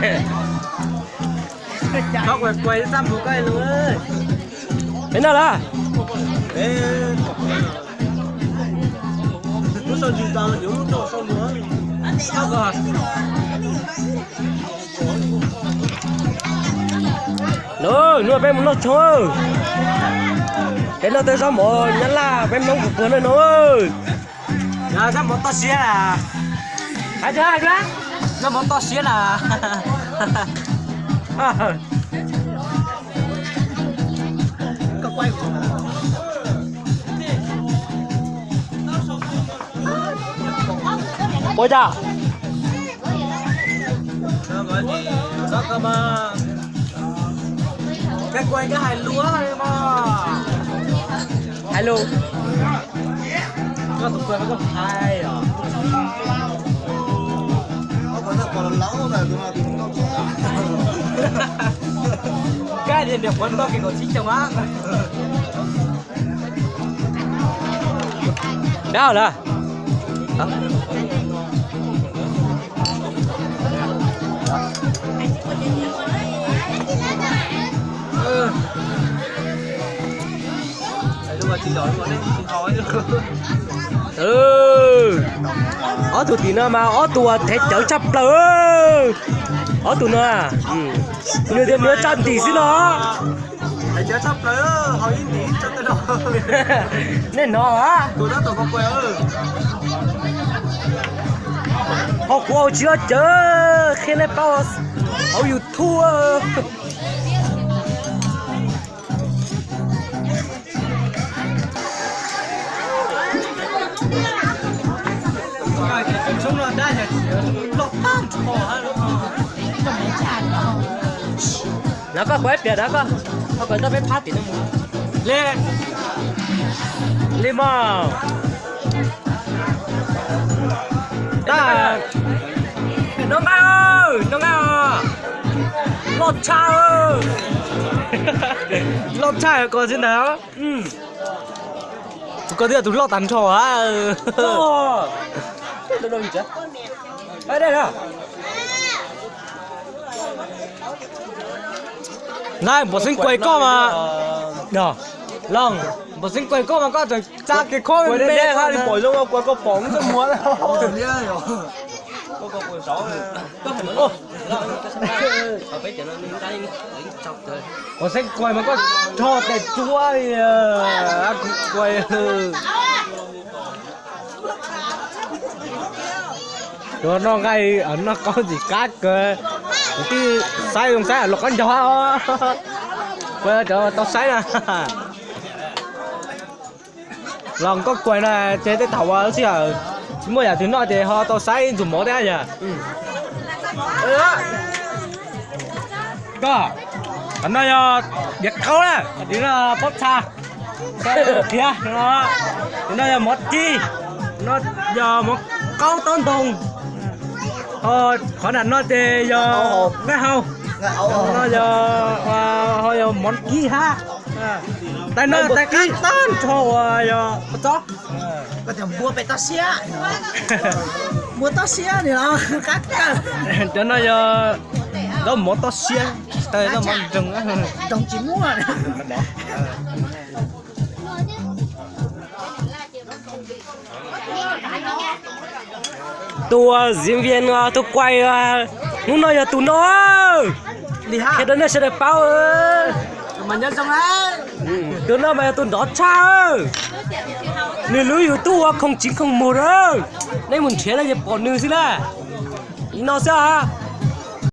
Peb noj lawm. Hnub no peb mus noj tshoob. Peb noj tej zaub mov nyab laj peb Hmoob kuv puag noj no. Zaub mov toj siab na. Hais tias zaub mov toj siab na. Ua cas? Koj hais luaj li mas. Hais lus. Koj tus koj hais os. Koj tias niam qhuav noj kev kaum tsib xyoo a. Dab lawm. Ob tug tim no mas ob tug uas thev cawv tshaj plaws. Ob tug no, nws tias nws yuav tsa ntim xwb no. Nej hnov a? Ho kuv tsis loj cawv qhia nej paub hauv YouTube. Nov koj kuv ib pliag nov koj, koj kuv tau peb phab tim no mus. Li, li mog. Noj nqaij, noj nqaij os. Loj tshaj, loj tshaj ko xwb ntag. Tus ko twb yog tus loj tag nrho a. Npawg Xeeb Kuais koj mas, Loos, Npawg Xeeb Kuais koj mas koj tseem tsa kev khob me me li pom zoo ua kuas koj pom muaj muag. Npawg Xeeb Kuais mas koj rho tes tuab li, Kuais. Cov noj nqaij noj qaub ntxim qab kawg. Kuv twb saib zoo saib los qab ncaug os. Kuv cov tau saib na. Los koj Kuais no ces tej thaum uas sij hawm tsis muaj yam twg noj ces ho tau saib ntxuag mov thiab yom. Koj, qhov no yog diav qaub na, qhov tim no pob txha, qhov tim no yog mov ci, no yog mov qaub taub ntoo, qhov nram no ces yog nqaij hau, no yog, ho yog mov kib hab. Tais no tais qab tag nrho uas yog pob txob. Koj tias npua pem toj siab, npua toj siab ni los qab kawg. Cov no yog zaub mov toj siab, tsis tau zaub mov nroog, nroog tsis muaj. Tus diễn viên, tus Kuais, hnub no yog tus no, qhia rau nej sawv daws paub. Tus no mas yog tus nrov tshaj. Nws lub YouTube ua không chín không một a. Nej mus nrhiav no ces pom nws xwb na. Li no xwb os.